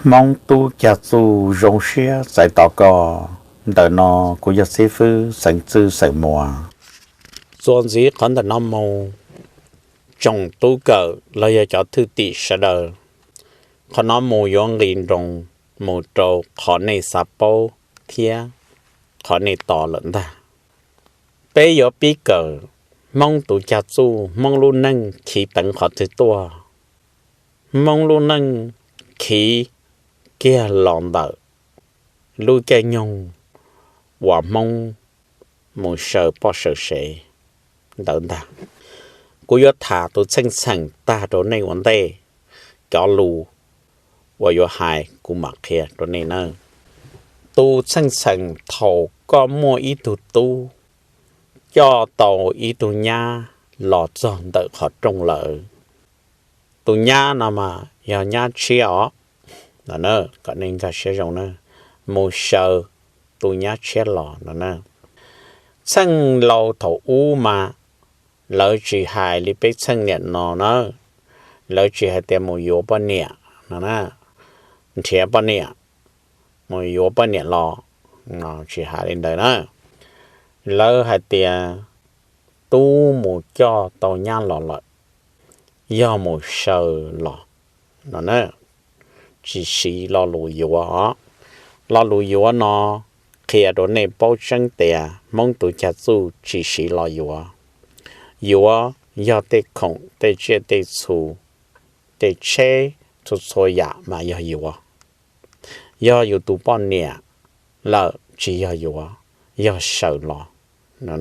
Hmoob tub cag txuj zoo siab txais tos koj. Ntawm no kuv yog xib fwb xeem Txwj xeem Muas. Txuas ntxiv qhov ntawm no mus, tsoom tub kawm los yog cov thwj tim sawv daws, qhov no mus yuav nqis nroos mus rau qhov nej xav paub thiab qhov nej tos lawm ntag. Peb yuav pib kawm Hmoob tus cag txuj, Hmoob lub neej khiv peev qhov twg tuaj. Hmoob lub neej khiv kiag los ntawm lub caij nyoog uas Hmoob mus saw poj saw sev ntawd ntag. Kuv yuav tham tus txheej txheem tag rau nej ua ntej, cov lus uas yuav hais kuv mam qhia rau nej nawb. Tus txheej txheem, thaum koj muaj ib tug tub coj tau ib tug nyab los txog ntawm qhov rooj lawm, tus nyab no mas yog nyab tshiab os, kom nej nkag siab zoo na, mus saw tus nyab tshiab los no na. Txheej laus thaum ub mas lawv tsis hais li peb txheej niam no na, lawv tsis hais tias mus yuav poj niam no na, nrhiav poj niam, mus yuav poj niam los, tsis hais li ntawd na. Lawv hais tias tub mus coj tau nyab los lawm, yog mus saw los no na, tsis siv lo lus yuav os. Lo lus yuav no qhia rau nej paub tseeb tias Hmoob tus cag txuj tsis siv lo yuav. Yuav yog tej khoom, tej tsiaj tej txhu, tej tsheb, txhua txhua yam mas yog yuav. Yog yus tus poj niam lawm tsis yog yuav, yog saw los no,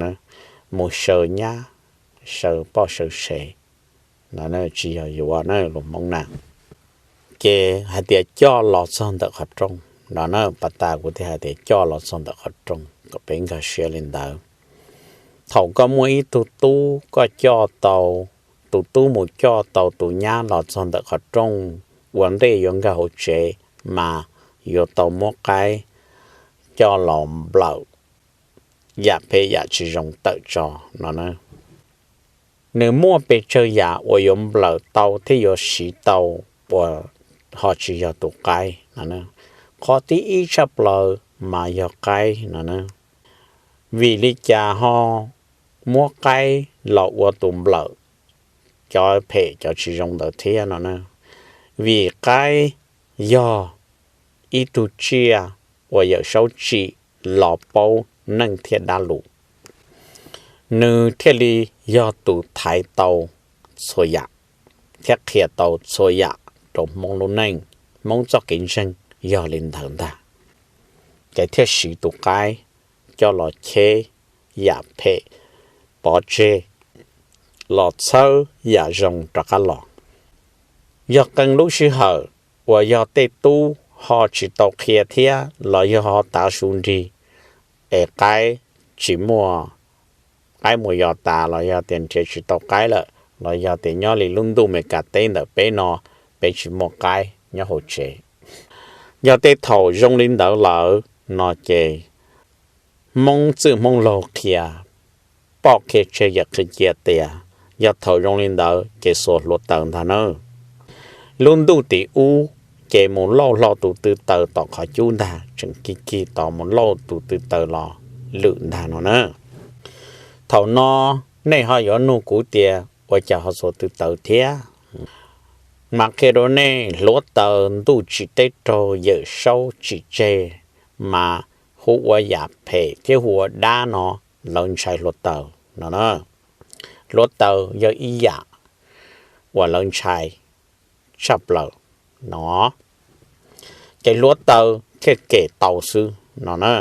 mus saw nyab, saw poj saw sev no, tsis yog yuav na, lus Hmoob na. Ces hais tias coj los txog ntawm qhov rooj no na, pas tas kuv thiaj hais tias coj los txog ntawm qhov rooj kom peb nkag siab li ntawd. Thaum koj muaj ib tug tub, koj coj tau, tus tub mus coj tau tus nyab los txog ntawm qhov rooj, ua ntej yuav nkag hauv tsev mas yuav tau muab qaib coj los nplawm yam phem yam tsis zoo tawm tso no na. Nws muaj pes tsawg yam uas yuav nplawm tau thiab yuav siv tau uas ho tsis yog tus qaib no. Qhov thib ib tshaj plaws mas yog qaib no na. Vim li cas ho muab qaib los ua tus nplawm cov phem cov tsis zoo ntawd thiab no na? Vim qaib yog ib tug tsiaj uas Yawm Saub tsim los paub neej thiab dab lus, nws thiaj li yog tus thaiv tau txhua yam thiab qhia tau txhua yam rau Hmoob lub neej. Hmoob txoj kev ntseeg yog li ntawd ntag, ces thiaj siv tus qaib coj los cheb yam phem pov tseg, los txhawb yam zoo rov qab los. Yog qee lub sij hawm uas yog tej tub ho tsis tau qhia thiab los yog ho tav su nrig es qaib tsis muaj, qaib mus yos tas los yog tias nrhiav tsis tau qaib lawm los yog tias nyob li lub ntuj Amelikas teb ntawm peb no peb tsis muaj qaib nyob hauv tsev. Yog tej thaum zoo li ntawd lawm no ces Hmoob txwj Hmoob laug qhia, poj qhia tseg yawm qhia cia tias yog thaum zoo li ntawd ces xuas hluav taws ntag na. Lub ntuj tim ub ces mus lauj hlo tus tw taws tom qhov cub ntag, tseem kig kig tos mus lauj tus tw taws los lwm ntag no na. Thaum no nej ho yuav nug kuv tias ua cas ho xuas tw taws thiab? Mas qhia rau nej, hluav taws ntuj tsim teb raug Yawm Saub tsim tseg, mas hu ua yam phem thiab hu ua dab no lawv ntshai hluav taws no na. Hluav taws yog ib yam uas lawv ntshai tshaj plaws no, ces hluav taws thiaj kem tau xwb no na.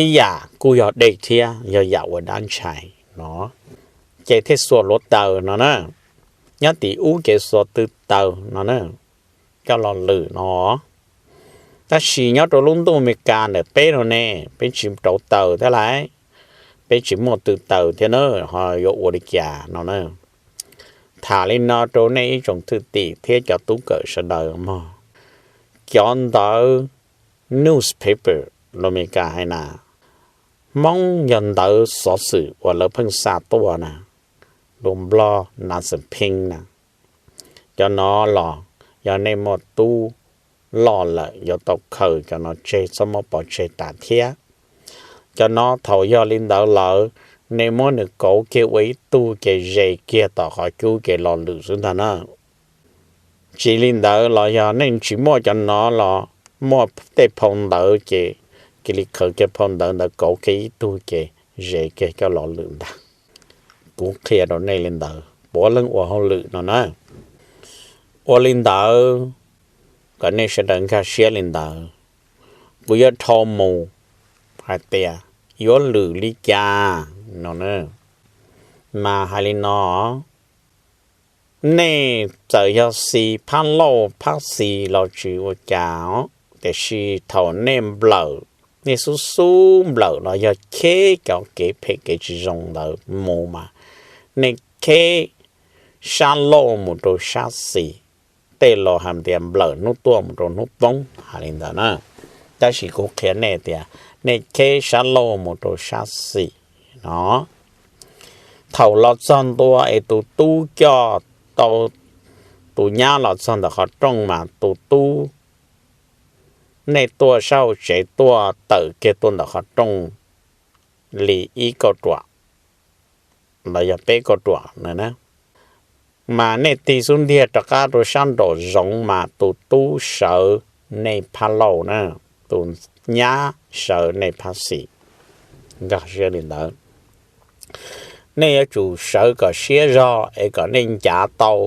Ib yam kuj yog dej thiab yog yam uas dab ntshai no, ces thiaj xuas hluav taws no na. Nyob tim ub ces xuas tw taws no na, coj los lwm no. Tab sis nyob rau lub ntuj Amelikas ntawm peb no ne, peb tsis rauv taws thiab lawm, peb tsis muaj tw taws thiab na, ho yuav ua li cas no na. Tham li no rau nej ib tsoom thwj tim thiab cov tub kawm sawv daws mog. Cov ntawv newspaper lus Amelikas hais na, Hmoob yog ntawv xov xwm uas lawv pheej xa tuaj na, lus Nplog newspaper na, cov no los yog nej muaj tub loj lawm, yuav tau khaws cov no tseg, txhob muab pov tseg tas thiab. Cov no thaum yog li ntawd lawm, nej muab nws kauv kiag ua ib tug ces zes kiag tom qhov cub ces los lwm xwb ntag na. Tsis li ntawd los yog nej tsis muaj cov no los muaj tej phau ntawv ces cia li khaws kiag phau ntawv ntawd kauv kiag ib tug ces zes kiag coj los lwm ntag. Kuv qhia rau nej li ntawd, puav leej ua hauj lwm no na. Ua li ntawd kom nej sawv daws nkag siab li ntawd. Kuv yuav dhau mus hais tias yuav lwm li cas no na. Mas hais li no, nej txawm yog xis phab lauj phab xis los tsis ua cas os, tiam sis thaum nej nplawm, nej xub xub nplawm los yog cheb cov kev phem kev tsis zoo ntawd mus mas, nej cheb sab lauj mus rau sab xis. Tej laus hais tias nplawm hnub tuaj mus rau hnub poob hais li ntawd na. Tab sis kuv qhia nej tias nej cheb sab lauj mus rau sab xis no. Thaum los txog ntua es tus tub coj tau tus nyab los txog ntawm qhov rooj mas tus tub, nej tuaj sab hauv tsev tuaj tawm kiag tuaj ntawm qhov rooj li ib kauj ruam los yog peb kauj ruam na, mas nej tig xub ntiag rov qab rau sab nraum zoov mas tus tub sawv nej phab lauj na, tus nyab sawv nej phab xis. Nkag siab li ntawd. Nej yuav tsum sawv kom siab zog es kom nej ncav tau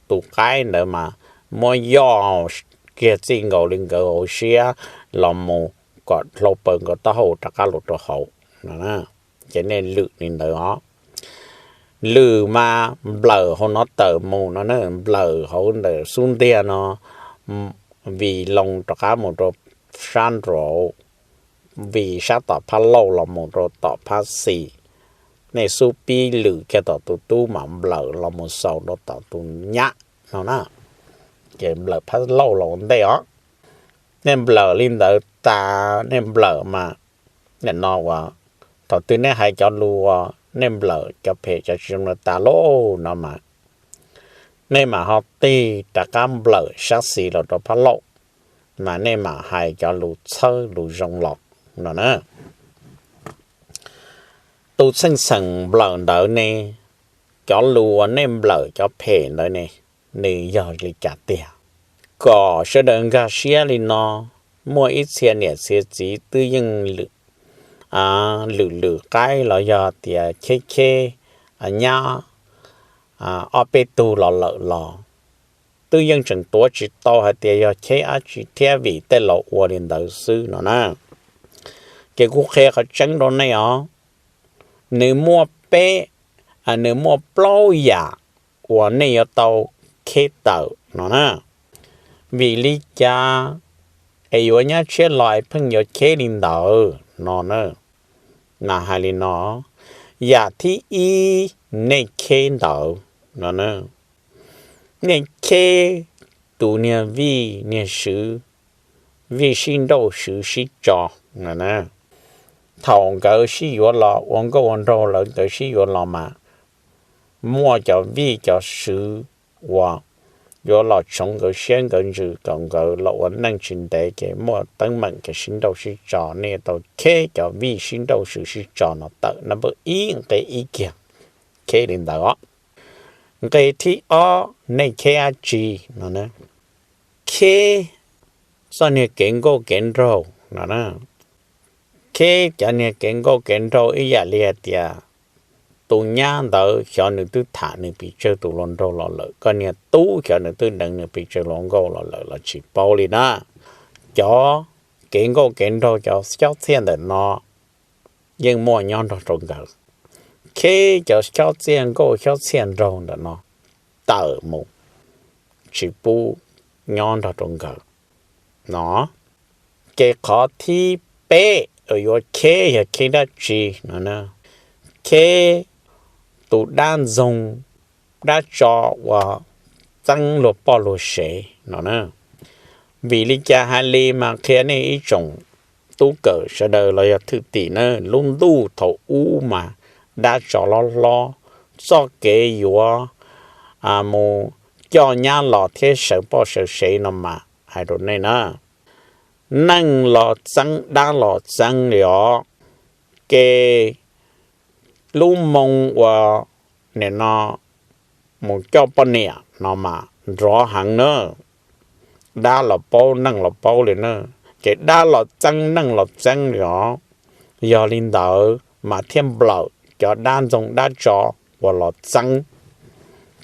tus qaib ntawd mas muab yoj kiag txij nkaus li nkawd hauv siab los mus kom hlau paws nkaus taub hau rov qab los rau hauv no. Ces nej lwm li ntawd os. Lwm mas nplawm hauv no tawm mus no, nplawm hauv ntawm xub ntiag no, vim loo rov qab mus rau sab nraud, vim sab tom phab lauj los mus rau tom phab xis. Nej xub pib lwm kiag tom tus tub mas nplawm los mus xaus rau tom tus nyab no na. Ces nplawm phab lauj los ua ntej os. Nej nplawm li ntawd tas, nej nplawm mas, nim no uas thaum twg nej hais cov lus uas nej nplawm cov phem cov tsis zoo no tas lauj no mas, nej mam ho tig rov qab nplawm sab xis los rau phab lauj, mas nej mam hais cov lus txhawb lus zoo los no na. Tus txheej txheem nplawm ntawd ne, cov lus uas nej nplawm cov phem ntawd ne, nws yog li cas tiag? Kom sawv daws nkag siab li no, muaj ib txhia niam txhia txiv twb yeej lwm lwm qaib los yog tias cheb cheb nyab ob peb tug los lawm los twb yeej tseem tuav tsis tau hais tias yog cheb dab tsi thiab, vim tej laus ua li ntawd xwb no na. Ces kuv qhia qhov tseeb rau nej os, nws muaj peb, nws muaj plaub yam uas nej yuav tau cheb tawm no na. Vim li cas es yuav nyab tshiab los es pheej yuav cheb li ntawd no na? Mas hais li no, yam thib ib, nej cheb ntawd no, nej cheb tus niag vij niag swv, vij sib nrauj swv sib tso no. Thaum nkawd sib yuav los ua nkauj ua nraug lawm, nkawd sib yuav los mas muaj cov vij cov swv uas yuav los tshoov nkawd siab nkawd ntsws kom nkawd los ua neej tsis ntev ces muaj teeb meem ces sib nrauj sib tso. Nej tau cheb cov vij sib nrauj swv sib tso no tawm nab npawb ib nqe ib kiag, cheb li ntawd os. Nqe thib ob, nej cheb dab tsi no? Cheb txoj niag kev nkauj kev nraug no. Cheb cov niag kev nkauj kev nraug ib yam li hais tias tus nyab ntawd xyov nws twb tham nws pes tsawg tus hluas nraug los lawm, koj niag tub xyov nws twb deev nws pes tsawg hluas nkauj los lawm los tsis paub li na. Cov kev nkauj kev nraug cov xyob txhiaj ntawm no yeej muaj nyob nrog rau nkawd. Cheb cov xyob txhiaj nkauj xyob txhiaj nraug ntawm no tawm mus, tsis pub nyob nrog rau nkawd no. Ces qhov thib peb uas yuav cheb yog cheb dab tsi no? Cheb tus dab ntxoog dab tso uas txeeb luag poj luag sev no na. Vim li cas hais li mas qhia nej ib tsoom tub kawm sawv daws los yog thwj tim na, lub ntuj thaum ub mas dab tso hlob hlob, txoj kev yuav mus coj nyab los thiab sawv poj sawv sev no mas hais rau nej na, neej los txeeb dab los txeeb li os. Ces lub moo uas nim no mus coj poj niam no mas nrov heev na, dab los paub neej los paub li na, ces dab los txeeb neej los txeeb li os. Yog li ntawd mas thiaj nplawm cov dab ntxoog dab tso uas los txeeb,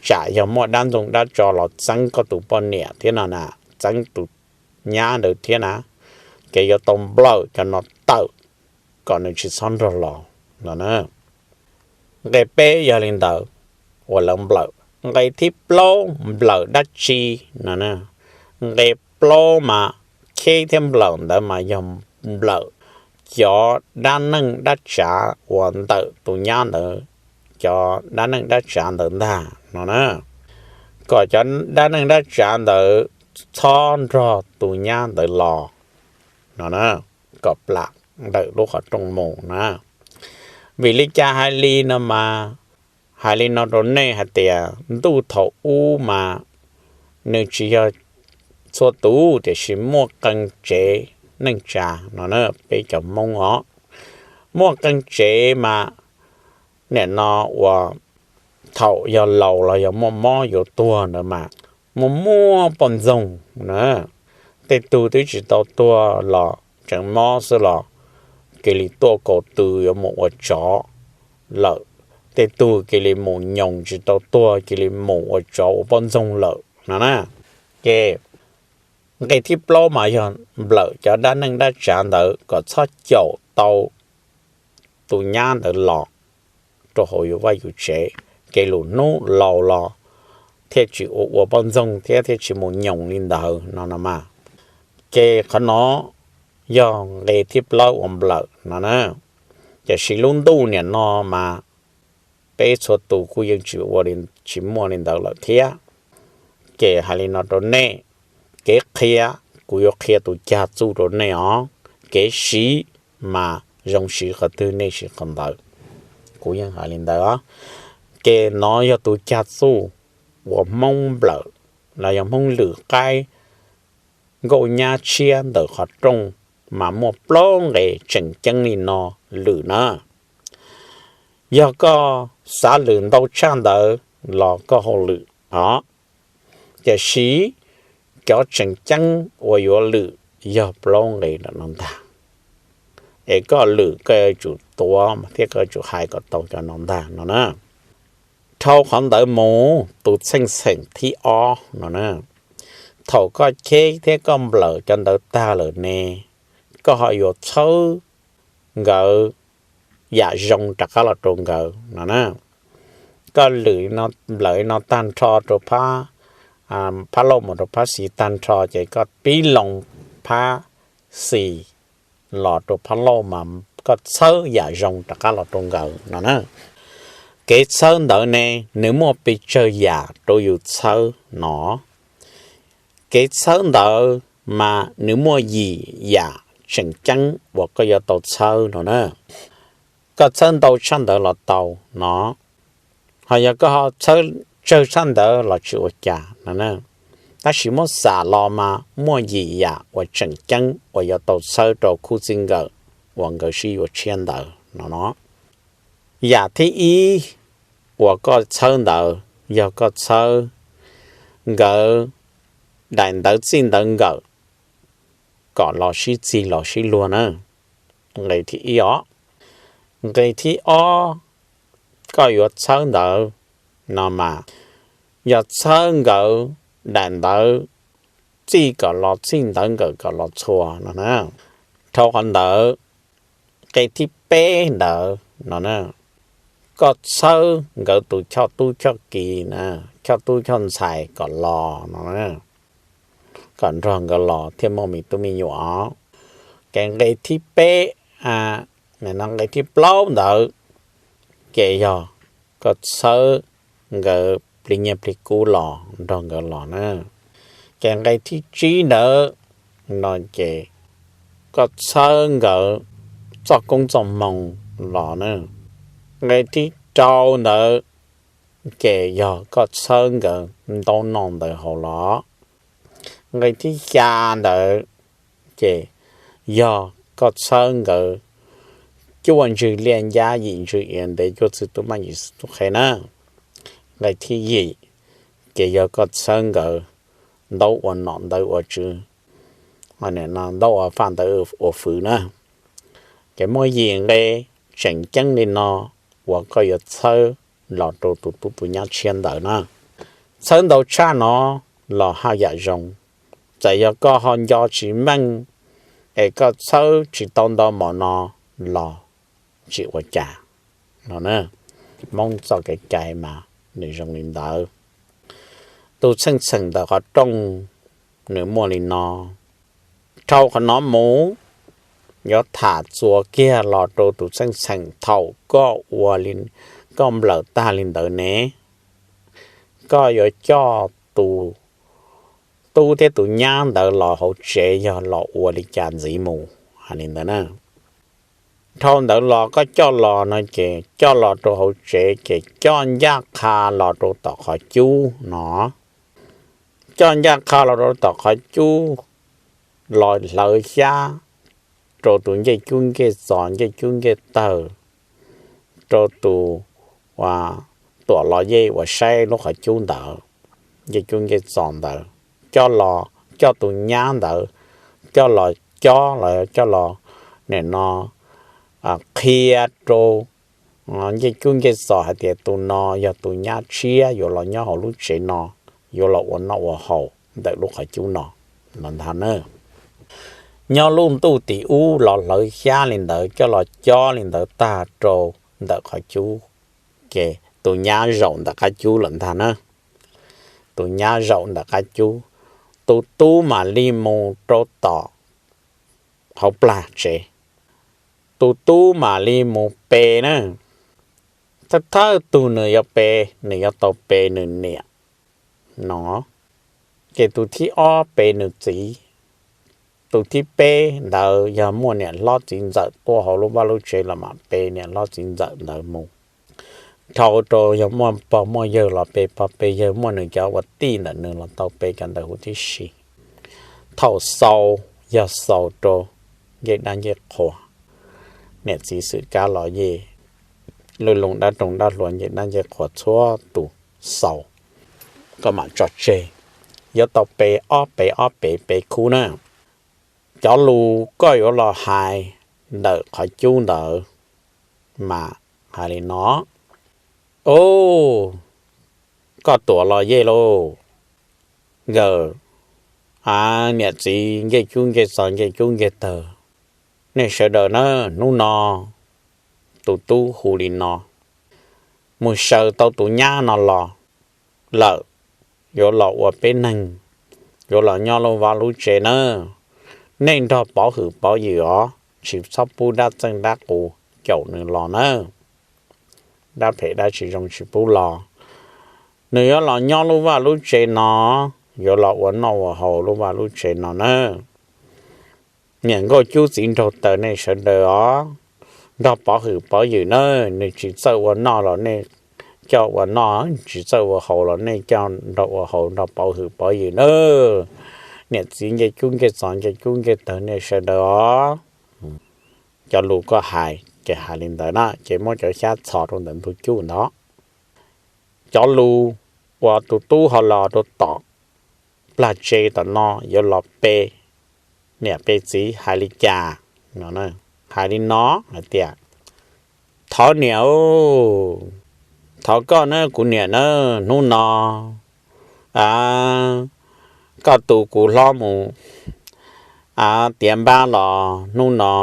tsam yog muaj dab ntxoog dab tso los txeeb koj tus poj niam thiab no na, txeeb tus nyab ntawd thiab na, ces yuav tau nplawm cov no tawm kom nws tsis txhob nrog los no na. Nqe peb yog li ntawd uas lawv nplawm. Nqe thib plaub nplawm dab tsi no? Nqe plaub mas kheb thiab nplawm ntawd mas yog nplawm cov dab neej dab tsav uas ntawm tus nyab ntawd, cov dab neej dab tsav ntawd ntag no na, kom cov dab neej dab tsav ntawd txhob nrog tus nyab ntawd los no na, kom plam ntawm lub qhov rooj mus na. Vim li cas hais li no mas, hais li no rau nej hais tias ntuj thaum ub mas nws tsis yog txhua tus, tiam sis muaj qee tsev neej tsa no na, peb cov Hmoob os, muaj qee tsev mas nim no uas thaum yog laus los yog muaj mob yuav tuag ntawd mas muaj muaj poj ntxoog na, tej tug twb tsis tau tuag los tseem mob xwb los cia li tuaj kaus tw yuav mus ua tsov lawm, tej tug cia li mus nyoos tsis tau tuag cia li mus ua tsov ua poj ntxoog lawm no na. Ces nqe thib plaub mas yog nplawm cov dab neej dab tsav ntawd kom txhob caum tau tus nyab ntawd los rau hauv yus vaj yus tsev, ces lwm hnub laus los thiaj tsis ua ua poj ntxoog thiab thiaj tsis mus nyoos li ntawd no no mas. Ces qhov no yog nqe thib plaub uas nplawm no na. Tiam sis lub ntuj niam no mas peb txhua tus kuj yeej tsis ua, tsis muaj li ntawd lawm thiab. Ces hais li no rau nej, kev qhia, kuv yuav qhia tus cag txuj rau nej os, kev siv mas zoo siv qhov twg nej siv qhov ntawd, kuv yeej hais li ntawd os. Ces no yog tus cag txuj uas Hmoob nplawm los yog Hmoob lwm qaib nkauj nyab tshiab ntawm qhov rooj, mas muaj plaub nqe tseem ceeb li no lwm na. Yog koj xav lwm ntau tshaj ntawd los koj hauj lwm os, tiam sis cov tseem ceeb uas yuav lwm yog plaub nqe no ntag. Es koj lwm koj yuav tsum tuav thiab koj yuav tsum hais kom tau cov no ntag no na. Dhau qhov ntawd mus tus txheej xeem thib ob no na, thaum koj cheb thiab koj nplawm cov ntawd tag lawm ne, koj ho yuav txhawb nkawd yam zoo rov qab los rau nkawd no na. Koj lwm nplawm no tag nrho rau phab, phab lauj mus rau phab xis tag nrho ces koj pib loo phab xis los rau phab lauj mas koj txhawb yam zoo rov qab los rau nkawd no na. Kev txhawb ntawd ne, nws muaj pes tsawg yam rau yus txhawb no. Kev txhawb ntawd mas nws muaj yim yam tseem ceeb uas koj yuav tau txhawb no na. Koj txhawb ntau tshaj ntawd los tau no, ho yog koj ho txhawb tsawg tshaj ntawd los tsis ua cas no. Tab sis muab xam los mas muaj yim yam uas tseem ceeb uas yuav tau txhawb rau khub txij nkawm uas nkawd sib yuav tshiab ntawd no no. Yam thib ib uas koj txhawb ntawd yog koj txhawb nkawd daim ntawv txij ntawv nkawm kom los sib txig los sib luag na. Nqe thib ib os. Nqe thib ob koj yuav txhawb ntawd no mas yog txhawb nkawd daim ntawv txij kom los txij ntawv nkawm kom los txhua no na. Dhau qhov ntawd, nqe thib peb ntawd no na, koj txhawb nkawd tus choj tub choj ki na, choj tub choj ntxhais kom los no, kom nrog nkawd los thiaj muaj me tub me nyuam. Ces nqe thib peb, nqe thib plaub ntawd ces yog koj txhawb nkawd plig nyiaj plig kub los nrog nkawd los na. Ces nqe thib tsib ntawd no ces koj txhawb nkawd txoj koob txoj hmoo los na. Nqe thib rau ntawd ces yog koj txhawb nkawd ntaub noj ntawv haus los. Nqe thib xya ntawd ces yog koj txhawb nkawd cuaj ntswg liaj ncab yim ntswg iav ntev cuaj txwg tub maj yim txwg tub qhe na. Nqe thib yim ces yog koj txhawb nkawd ntaub ua nom ntawv ua tswv, ntaub ua faj ntawv ua fwv na. Ces muaj yim nqe tseem ceeb li no uas koj yuav txhawb los rau tus tub tus nyab tshiab ntawd na. Txhawb ntau tshaj no los haj yam zoo. Txawm yog koj ho nco tsis meej es koj txhawb tsis tau ntau mov no los tsis ua cas no. Hmoob txoj kev cai mas nws zoo li ntawd. Tus txheej txheem ntawm qhov rooj nws muaj li no. Dhau qhov no mus, yuav tham txuas kiag los rau tus txheej txheem thaum koj ua li, koj nplawm tag li ntawd ne, koj yuav coj tus tub thiab tus nyab ntawd los hauv tsev yog los ua li cas ntxiv mus hais li ntawd na. Dhau ntawd los koj coj los no ces coj los rau hauv tsev ces coj ncaj qha los rau tom qhov cub no. Coj ncaj qha los rau tom qhov cub, los hlawv xyab rau tus ncej cub ncej txos ncej cub ncej tawg, rau tus tuam los yej uas saib lub qhov cub ntawd, ncej cub ncej txos ntawd, coj los coj tus nyab ntawd, coj los cob los coj los, nim no, qhia rau ncej cub ncej txos hais tias tus no yog tus nyab tshiab yuav los nyob hauv lub tsev no, yuav los ua noj ua haus ntawm lub qhov cub no los ntag na. Nyob lub ntuj tim ub los hlawv xyab li ntawd coj los cob li ntawd tag rau ntawm qhov cub, ces tus nyab zaum ntawm qab cub lawm ntag na. Tus nyab zaum ntawm qab cub, tus tub mam li mus rau tom hauv plag tsev. Tus tub mam li mus pe na. Thawj thawj tug nws yuav pe, nws yuav tau pe nws niam no, ces tus thib ob pe nws txiv. Tus thib peb ntawd yog muaj niam hlob txiv ntxawm tuaj hauv lub vaj lub tsev los mam pe niam hlob txiv ntxawm ntawd mus. Dhau rau yog muaj pog muaj yawg los pe pog pe yawg, muaj nws cov ua tij ntawm nws los tau pe cov ntawd huv tib si. Thaum xaus yog xaus rau ncej dab ncej qhua, niam txiv xwm kab los yej, lwj loo dab roog dab hluas ncej dab ncej qhua txhua tus xaus, koj mam tso tseg. Yuav tau pe ob pe ob pe pe khub na. Cov lus koj yuav los hais ntawm qhov cub ntawd mas hais li no: Au, koj tuam los yej lauj, nkawm niam txiv ncej cub ncej txos ncej cub ncej tawg, nej sawv daws na, hnub no tus tub hu li no, mus saws tau tus nyab no los lawm, yuav los ua peb neeg, yuav los nyob lub vaj lub tsev nawb. Nej nrog pov hwm pov ywm os, tsis txhob pub dab txeej dab qus caum nws los nawb. Dab phem dab tsis zoo tsis pub los. Nws yuav los nyob lub vaj lub tsev no, yuav los ua noj ua haus lub vaj lub tsev no nawb. Niam nkauj cub txiv nraug taws nej sawv daws os, nrog pov hwm pov ywm nawb. Nws tsis txawj ua noj los nej coj ua noj, tsis txawj ua haus los nej coj nrog ua haus, nrog pov hwm pov ywm nawb. Niam txiv ncej cub ncej txos ncej cub ncej tawg nej sawv daws os. Cov lus koj hais ces hais li ntawd na, ces muab cov xyab txhos rau ntawm ntug cub ntawd. Cov lus uas tus tub ho los rau tom plag tsev tom no yuav los pe niam pe txiv hais li cas? Hais li no hais tias, thov niam, thov koj na kuv niam na, hnub no koj tu kuv hlob mus tiav npab los hnub no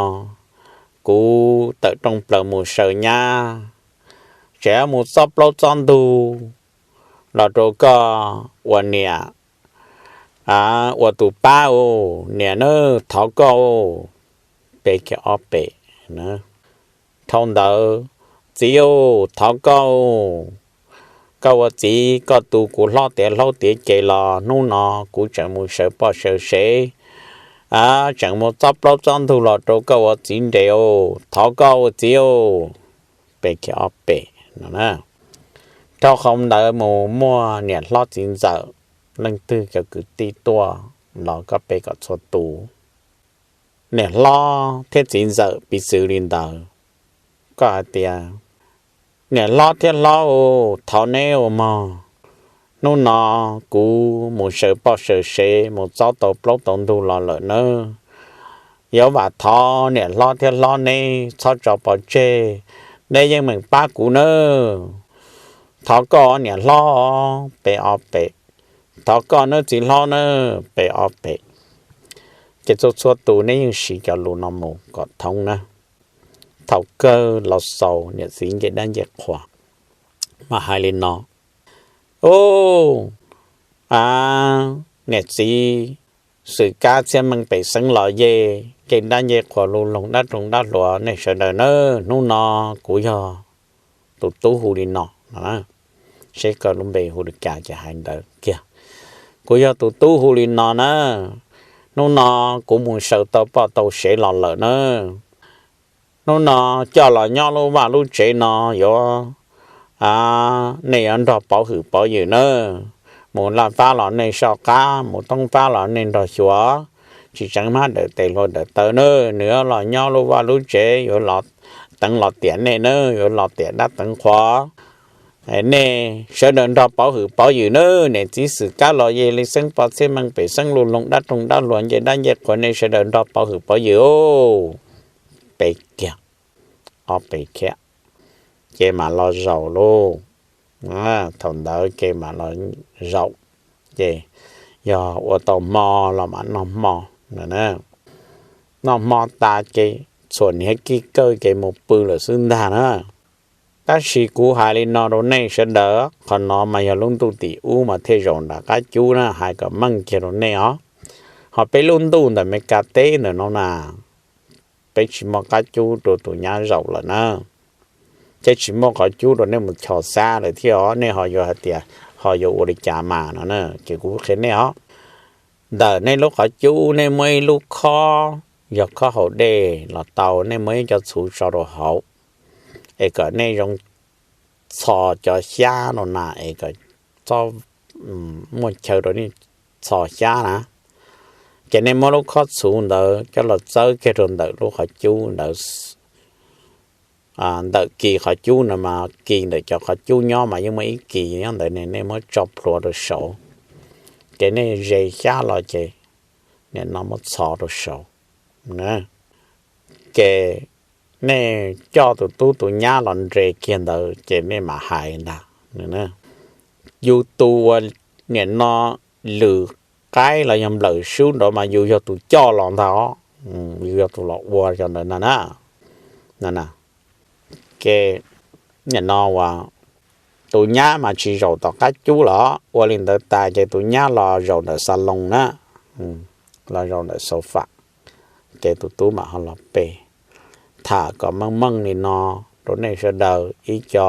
kuv tawm rooj plaws mus saws nyab, tseem mus txob plaub txob ntug los rau koj ua niam, ua tus pab u, niam na, thov koj u. Pe kiag ob pem. Dhau ntawd, txiv u, thov koj u, koj ua txiv koj tu kuv hlob tiav hlaub tiav ceg los hnub no kuv tseem mus saws poj saws sev, tseem mus txob plaub txob ntug los rau koj ua txiv nres u, thov koj ua txiv u. Pe kiag ob pem no. Dhau qhov ntawd mus muaj niam hlob txiv ntxawm leej twg cov kwv tij tuaj los koj pe kom txhua tus. Niam hlob thiab txiv ntxawm piv txwv li ntawd, koj hais tias, niam hlob thiab hlob, thov neb ua mog, hnub no kuv mus saws poj saws sev mus txob tau plaub tau ntug los lawm nawb. Yuav vam thov niam hlob thiab hlob neb txhob tso pov tseg, neb yeej meem pab kuv nawb. Thov koj niam hlob, pe ob pem. Thov koj nawb txiv hlob nawb, pe ob pem. Ces txhua txhua tus neb yeej siv cov lus no mus kom thoob na. Thaum kawg los xaus niam txiv ncej dab ncej qhua mas hais li no, u, a, niam txiv Xwm Kab Txhiaj Meej pem xeeb los yej ncej dab ncej qhua lu loog dab roog dab hluas nej sawv daws nawb, hnub no kuv yog tus tub hu li no no, seb koj lub npe hu li cas ces hais ntawd kiag. Kuv yog tus tub hu li no na, hnub no kuv mus saws tau poj tau sev los lawm na. Hnub no coj los nyob lub vaj lub tsev no yuav, a, nej yuav nrog pov hwm pov ywm nawb. Mus laj fab los nej soj qab, mus toob fab los nej nrog xyuas, tsis tseev hmab dawm tes hlua dawm taw nawb. Nws yuav los nyob lub vaj lub tsev yuav los teev los tiam nej nawb, yuav los tiam dab teev qhua. Nej sawv daws nrog pov hwm pov ywm nawb. Niam txiv Xwm Kab los yej li xeeb poj Txhiaj Meej pem xeeb lu loog dab roog dab hluas ncej dab ncej qhua, nej sawv daws nrog pov hwm pov ywm. Pe kiag, ob pe kiag, ces mam los zaum lauj. Thaum ntawd ces mam los zaum, ces yog ua tau hmo los mam noj hmo. Noj hmo tas ces txhuam niag kij kawj ces mus pw lawm xwb ntag na. Tab sis kuv hais li no rau nej sawv daws, qhov no mas yog lub ntuj tim ub mas thiaj zaum nram qab cub na, hais kom meej kiag rau nej os. Ho peb lub ntuj ntawm Meskas teb ntawm no na, peb tsis muaj qab cub rau tus nyab zaum lawm na. Ces tsis muaj qhov cub rau nej mus chos xab lawm thiab os. Nej ho yuav hais tias ho yuav ua li cas mas no na, ces kuv qhia nej os. Ntawm nej lub qhov cub nej muaj ib lub khob, yog khob haus dej los tau, nej muaj ib co txhuv tso rau hauv, es kom nej zoo txhos cov xyab no na, es kom txhob muaj chaw rau nej txhos xyab na. Ces nej muab lub khob txhuv ntawd coj los txawb kiag rau ntawm lub qhov cub ntawd, ntawm kis qhov cub no mas kis ntawm cov qhov cub nyob mas yeej muaj ib kis nyob ntawd ne, nej muab tso plhuav rau saud, ces nej ze xyab los ces nim no muab txhos rau saud. Ces nej coj tus tub tus nyab los nres kiag ntawd ces nej mam hais ntag. Yus tus uas nim no lwm qaib los yog nplawm sub nrad mas yus yog tus coj los ntag os, yus yog tus los ua cov ntawd na. Ces nim no uas tus nyab mas tsis zaum tom qab cub los ua li ntawd tas ces tus nyab los zaum ntawm xas loos na, los zaum ntawm sofa, ces tus tub mam ho los pe. Tham kom meej meej li no rau nej sawv daws, ib co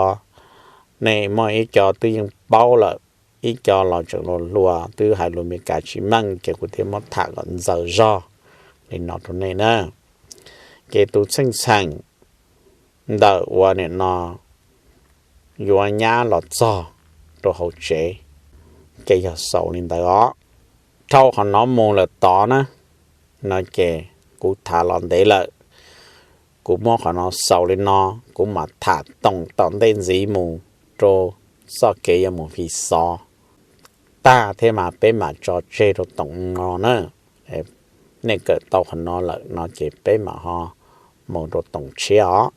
nej muaj ib co twb yeej paub lawm, ib co los tseem hluas hluas twb hais lus Meskas tsis meej ces kuv thiaj muab tham kom ntxaws zog li no rau nej na. Ces tus txheej txheem ntawm uas nim no yuav nyab los txog rau hauv tsev, ces yog xaus li ntawd os. Dhau qhov no mus lawm tod na, no ces kuv tham los ntev lawm, kuv muab qhov no xaus li no, kuv mam tham toom tom ntej ntxiv mus rau txoj kev yuav mus fi xov tag thiab mas peb mam tso tseg rau toom no na. Nej kawm tau qhov no lawm no ces peb mam ho mus rau toom tshiab os.